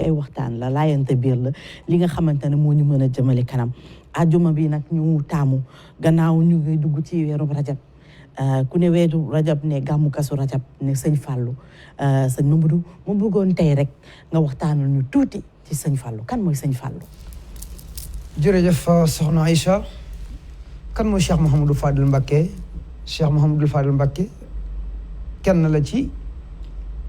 ay waxtaan la laayante biir la li nga xamante ne moo ñu mën a jëmale kanam àjjuma bi nag ñu taamu gannaaw ñu ngi dugg ci weeru rajab ku ne weeru rajab ne gàmmu kasu rajab ne sëñ Fallou sëñ Mamadou mu bëggoon tey rek nga waxtaanal ñu tuuti ci sëñ Fallou kan mooy sëñ Fallou. jërëjëf soxna Aïcha kan mooy Cheikh Mouhamadou Fadel Mbacké Cheikh Mouhamadou Fadel Mbacké kenn la ci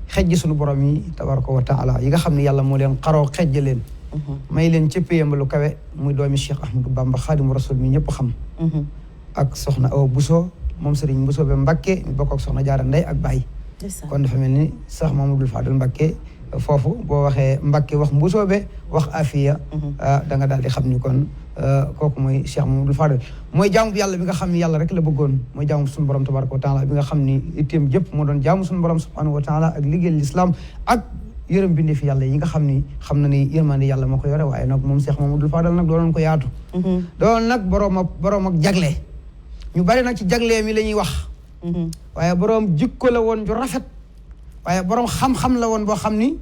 xejji sunu borom yi tabaraka wa taala yi nga xam ne yàlla moo leen xaroo xejja leen may leen ci péyam lu kawe muy doomi Cheikh Ahmadou Bamba Xaadimu Rasul mi ñëpp xam ak soxna Awa Bousso moom Serigne Bousso be Mbacké mi bokk ak soxna Jaara ndey ak baay kon dafa mel ni Cheikh Mouhamadou Fadel Mbacké foofu boo waxee Mbacké wax Bousso be wax Afiya da nga daal di xam ni kon kooku mooy Cheikh Mouhamadou Fadel mooy jaamu bi yàlla bi nga xam ni yàlla rek la bëggoon mooy jaamu suñu borom tabaraka wa taala bi nga xam ni itteem jëpp moo doon jaamu suñu borom subhanahu wa taala ak liggéeyal l'islam ak yërëm bindee fi yàlla yi nga xam ni xam na ni yërmande yàlla moo ko yore waaye nag moom Cheikh Mouhamadou Fadel nag doonoon ko yaatu doon nag borom ak jagle ñu bari nag ci jagle mi la ñuy wax waaye borom jikko la woon ju rafet waaye borom xam-xam la woon boo xam ni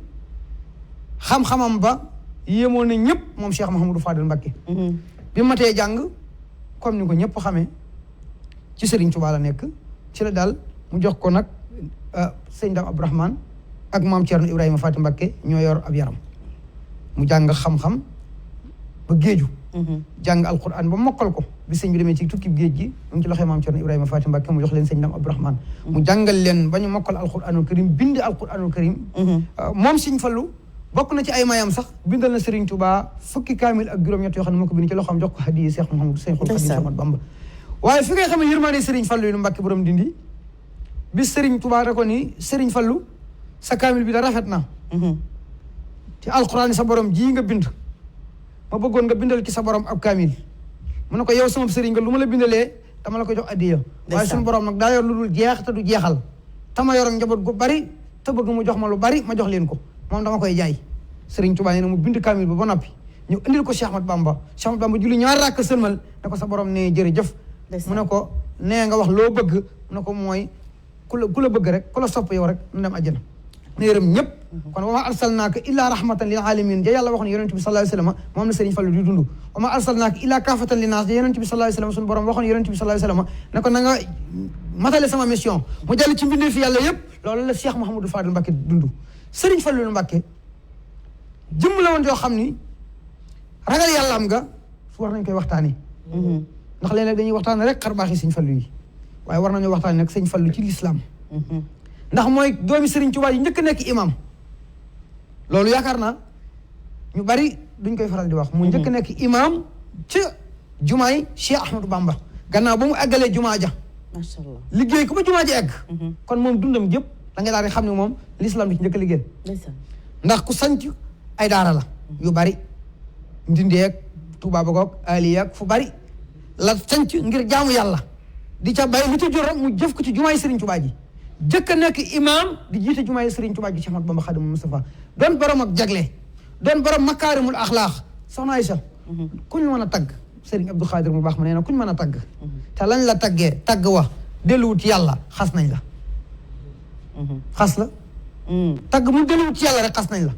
xam-xamam ba yéemoon na ñëpp moom Cheikh Mouhamadou Fadel Mbacké bi matee jàng comme ni ko ñëpp xamee ci Serigne Touba la nekk ci la daal mu jox ko nag sëñ Dame Abdourahmane ak maam Thierno Ibrahima Faty Mbacké ñoo yor ab yaram mu jàng xam-xam ba géeju jàng alquran ba mokkal ko bi sëñ bi demee ci tukki géej gi mu ngi ci loxee maam Thierno Ibrahima Faty Mbacké mu jox leen sëñ Dame Abdourahmane mu jàngal leen ba ñu mokkal alquranul karim bind alquranul karim moom Sëñ Fallu bokk na ci ay mayam sax bindal na Serigne Touba fukki kaamil ak juróom-ñett yoo xam ne moo ko bind ci loxoom jox ko hadiya Cheikh Mouhamadou Cheikhul Khadim Ahmad Bamba waaye fi ngay xam ne yërmande Serigne Fallu yi lu Mbacké borom dindi bis Serigne Touba da ko ni Serigne Fallu sa kaamil bi da rafet na ci alquran sa borom ji nga bind ma bëggoon nga bindal ci sa borom ab kaamil mu ne ko yow sama Serigne nga lu ma la bindalee dama la ko jox hadiya waaye suñu borom nag daa yor lu dul jeex te du jeexal tama yor njaboot gu bari te bëgg mu jox ma lu bari ma jox leen ko moom dama koy jaay Serigne Touba nee na mu bind kaamil ba noppi ñu indil ko Cheikh Ahmad Bamba Cheikh Ahmad Bamba julli ñaari rakk sëlmal ne ko sa borom ne jërëjëf mu ne ko nee nga wax loo bëgg mu ne ko mooy ku la bëgg rek ku la sopp yow rek nu dem àjjana ne yërëm ñëpp kon wa ma arsalnaaka illa rahmatan lil alamin ja yàlla wax ne yonent bi sallallahu alayhi wasallam moom la Serigne Fallou di dund wa ma arsalnaaka illa kaafatan linnaas ja yonent bi sallallahu alayhi wasallam suñu borom waxoon yonent bi sallallahu alayhi wasallam ne ko na nga matale sama mission mu jàll ci mbindee fi yàlla yëpp loolu la Cheikh Mouhamadou Fadel Mbacké dund Serigne Fallou Mbacké jëmm la woon joo xam ni ragal yàlla am nga su war nañ koy waxtaanee ndax léeg-léeg dañuy waxtaane rek xar baaxi Sëñ Fallou yi waaye war nañoo waxtaane nag Sëñ Fallou ci l'islam ndax mooy doomi Serigne Touba yi njëkk nekk imam loolu yaakaar naa ñu bari duñ koy faral di wax mu njëkk nekk imam ci jumaay Cheikh Ahmadou Bamba gannaaw ba mu eggalee jumaa ja macha allah liggéey ko ba jumaa ja egg kon moom dundam jëpp da ngay daal di xam ne moom l'islam di ci njëkk a liggéey ndax ku sanc ay daara la yu bari ndindeeg Touba Bogoog aliyeeg fu bari la sanc ngir jaamu yàlla di ca bàyyi lu ca jot rek mu jëf ko ci jumaay Serigne Touba ji jëkk a nekk imam di jiite jumaay Serigne Touba ji Cheikh Ahmadou Bamba Khadimou Moustapha doon borom ak jagle doon borom makaarimul axlaax soxna Aïcha kuñ mën a tagg Serigne Abdou Khadir mu baax ma nee na kuñ mën a tagg te lañ la taggee tagg wax delluwut yàlla xas nañ la xas la tagg mu delluwut ci yàlla rek xas nañ la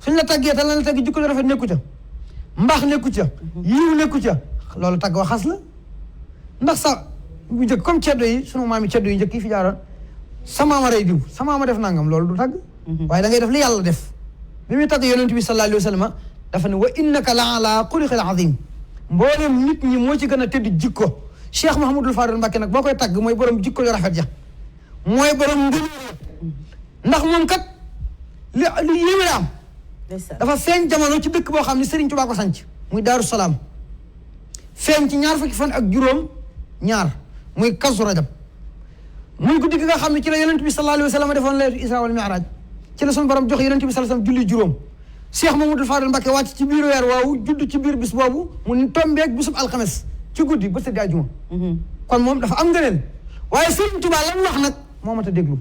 suñ la taggee te lan la tagg jikko rafet nekku ca mbaax nekku ca yiw nekku ca loolu tagg wax xas la ndax sax bu njëkk comme ceddo yi sunu maam yi ceddo yi njëkk yi fi jaaroon sa maama rey diw sa maama def nangam loolu du tagg waaye da ngay def li yàlla def bi muy tagg yonent bi sallallahu alayhi wa sallam dafa ne wa innaka la ala xuluqil azim mboolem nit ñi moo ci gën a tëdd jikko Cheikh Mouhamadou Fadel Mbacké nag boo koy tagg mooy borom jikko yu rafet ja mooy borom ngën ndax moom kat li yéeme la am dafa feeñ jamono ci dëkk boo xam ne Serigne Touba ko sanc muy Daaru Salaam feeñ ci ñaar fukki fan ak juróom ñaar muy Kazu Rajab muy guddi gi nga xam ne ci la yonent bi sallallahu alayhi wa sallam defoon laylatul Isra wal Mi'raj ci la suñu borom jox yonent bi sallallahu alayhi wa sallam julli juróom Cheikh Mouhamadou Fadel Mbacké wàcc ci biir weer waawu judd ci biir bis boobu mu tombeeg bisub alxames ci guddi ba sëddi àjjuma kon moom dafa am ngëneel waaye Serigne Touba lan wax nag moo mat a déglu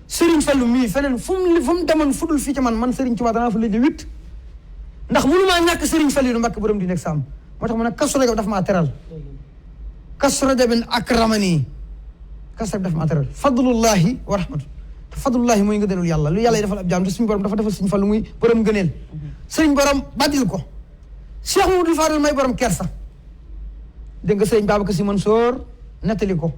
Serigne Fallou mii feneen fu mu demoon fudul fii ci man Serigne Touba danaa fa léegi 8 ndax mënu maa ñàkk Serigne Fallou Mbacké borom di nekk saam moo tax mu ne Kazu Rajab dafa maa teral Kazu Rajabin akramani Kazu Rajab dafa maa teral fadlullahi wa rahmatu fadlullahi mooy ngëneelul yàlla lu yàlla defal ab jaam te suñu borom dafa defal Sëriñ Fallu muy borom ngëneel sëriñ borom baddil ko Cheikh Mamadou Fadal may borom kersa dégg nga sëriñ Babacar Sy Mansour nettali ko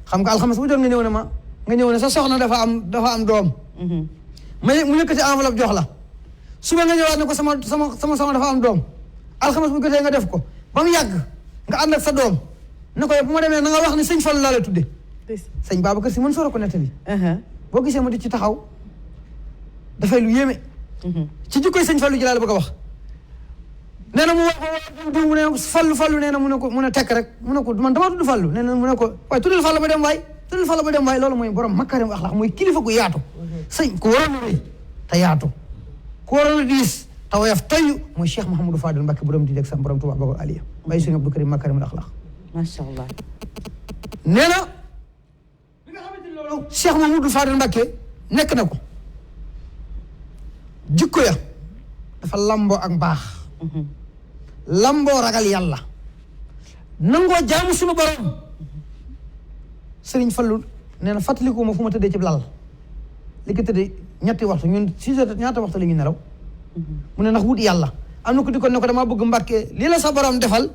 xam nga alxames bu jot nga ñëw ne sa soxna dafa am doom mu yëkkati enveloppe jox la suba nga ñëwaat ne ko sama soxna dafa am doom alxames bu jotee nga def ko ba mu yàgg nga ànd ak sa doom ne ko bu ma demee na nga wax ni sëñ Fallu laa la tudde sëñ Babacar Sy Mansour ko nettali boo gisee ma di ci taxaw dafay lu yéeme ci jikkoy sëñ Fallu ji laa la bëgg a wax nee na mu wax ko mu ne Fallu nee na mu ne tekk rek mu ne ko man dama tudd Fallu nee na mu ne ko waaye tuddal Fallu ba dem waay loolu mooy borom makarim axlaq mooy kilifa gu yaatu sëñ ku waroon a rëy te yaatu ku waroon a diis te woyof toyyu mooy Cheikh Mouhamadou Fadel Mbacké borom di deg sam borom Tuubaa Bagol Aliya waaye sëñ Abdou Karim makarim axlaq macha allah nee na bi nga xamante ni loolu Cheikh Mouhamadou Fadel Mbacké nekk na ko jikko ya dafa lamboo ak mbaax lamboo ragal yàlla nangoo jaamu suñu borom Sëriñ Fallu nee na fàttaliku ma fu ma tëddee ci lal li ko tëddee ñetti waxtu ñun 6 heures ñaata waxtu la ñuy nelaw mu ne ndax wut yàlla am na ko di ko ne ko damaa bëgg Mbàkke lii la sa borom defal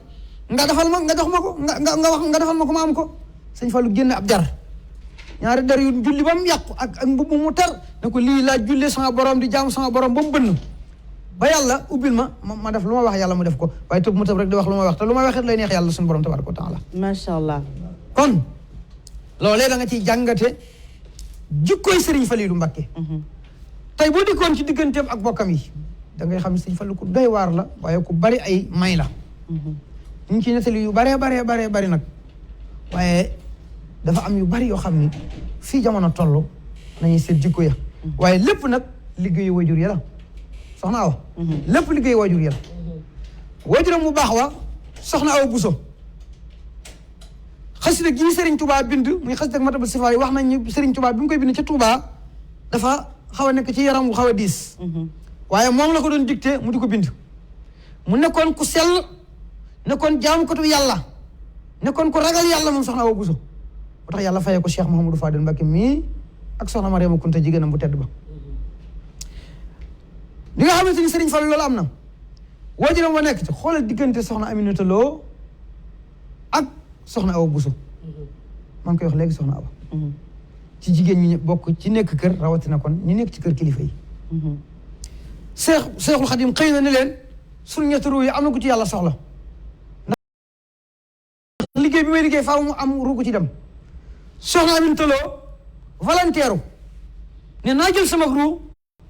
nga defal ma nga jox ma ko nga wax nga defal ma ko ma am ko Sëriñ Fallu génne ab jar ñaari dar yu julli ba mu yàqu ak mbubb mu tar ne ko lii laa jullee sama borom di jaamu sama borom ba mu bënn ba yàlla ubbil ma def lu ma wax yàlla mu def ko waaye tëb mu tëb rek di wax lu ma wax te lu ma waxee lay neex yàlla suñu borom tabaaraka wa taala macha allah kon loolee da nga ciy jàngate jikkooy Sëriñ Faliilu Mbacké tey boo dikkoon ci digganteem ak bokkam yi da ngay xam ne Sëriñ Fallu ku doy waar la waaye ku bari ay may la ñu ngi ciy nettali yu baree bari nag waaye dafa am yu bari yoo xam ni fii jamono toll nañuy seet jikko ya waaye lépp nag liggéeyu wajur ya la soxna Awa lépp liggéeyu wajur ya la wajuram mu baax wa soxna Awa Buso xasida gii Serigne Touba bind muy xasida ak Matlabul Sifaat yi wax nañ ni Serigne Touba bi mu koy bind ca Touba dafa xaw a nekk ci yaram wu xaw a diis waaye moom la ko doon dicté mu di ko bind mu nekkoon ku sell nekkoon jaamukatu yàlla nekkoon ku ragal yàlla moom soxna Awa Buso moo tax yàlla fayee ko Cheikh Mouhamadou Fadel Mbacké mii ak soxna Mariama Kunta jigéenam bu tedd ba li nga xamante ni Serigne Fallu loolu am na waajuram wa nekk ci xoolal diggante soxna Aminata Lo ak soxna Awa Buso maa ngi koy wax léegi soxna Awa ci jigéen ñi bokk ci nekk kër rawatina kon ñu nekk ci kër kilifa yi Seexul Xadim xëy na ne leen suñu ñetti ruu yi am na ku ci yàlla soxla ndax liggéey bi may liggéey faaw mu am ruu ko ci dem soxna Aminata Lo volontaire ne naa jël sama ruu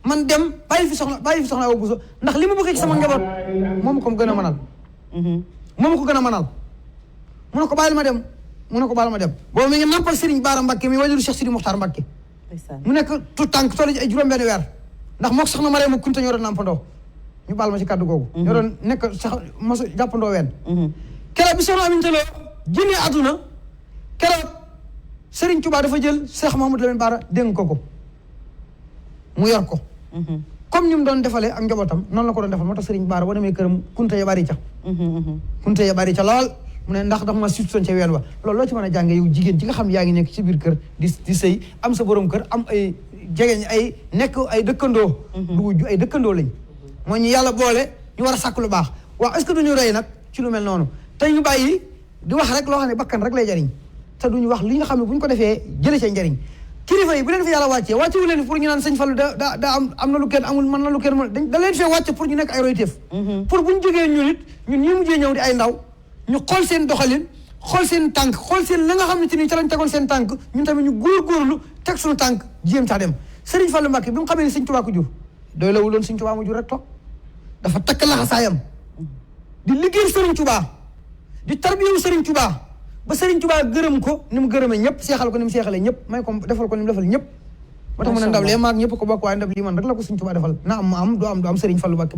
man dem bàyyi fi soxna Awa Buso ndax li ma bëgg ci sama njaboot moom ko gën a mënal moom ko gën a mënal mu ne ko bàyyil ma dem boobu mi ngi nampal Serigne Bara Mbacké mi wajuru Cheikh Sidi Mokhtar Mbacké mu nekk tout tànk toll ci ay juróom-benn weer ndax mook soxna Mariama Kunta ñoo doon nampandoo ñu baal ma ci kàddu googu ñoo doon nekk sax mos jàppandoo ween keroog bi soxna Aminata Lo génnee àdduna keroog Serigne Touba dafa jël Cheikh Mouhamadou Lamine Bara dénk ko mu yor ko comme ni mu doon defalee ak njabootam noonu la ko doon defal moo tax Serigne Bara boo demee këram kunta ya bari ca lool mu ne ndax dafa ma sutoon ca ween wa loolu loo ci mën a jàngee yow jigéen ci nga xam yaa ngi nekk ci biir kër di sëy am sa borom kër am ay jegeñ ay nekk ay dëkkandoo du wujju ay dëkkandoo lañ mooy ñu yàlla boole ñu war a sàkk lu baax waaw est-ce que duñu rey nag ci lu mel noonu te ñu bàyyi di wax rek loo xam ne bakkan rek lay jariñ te duñu wax li nga xam ne bu ñu ko defee jële ca njariñ kilifa yi bu leen fi yàlla wàcce wu leen pour ñu naan sëñ Fallu da am na lu kenn amul mën na lu kenn mën da leen fee wàcce pour ñu nekk ay royteef pour bu ñu jógee ñun it ñun ñi mujjee ñëw di ay ndaw ñu xool seen doxalin xool seen tànk xool seen la nga xam ne ci ni ca lañ tegoon seen tànk ñun tamit ñu góorgóorlu teg suñu tànk jéem caa dem Serigne Fallu Mbacké bi mu xamee ne Sëñ Tuubaa ko jur doy la wuloon Sëñ Tuubaa mu jur rek toog dafa takk laxasaayam di liggéeyal Serigne Touba di tarbiyewu Serigne Touba ba Serigne Touba gërëm ko ni mu gërëmee ñëpp seexal ko ni mu seexalee ñëpp may ko defal ko ni mu defal ñëpp moo tax mu ne ndab lee maag ñëpp ko bokk waaye ndab lii man rek la ko Serigne Touba defal na am mu am du am Serigne Fallu Mbacké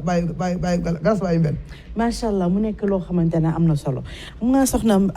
bàyyi galas bàyyi benn macha allah mu nekk loo xamante ne am na solo mu nga soxna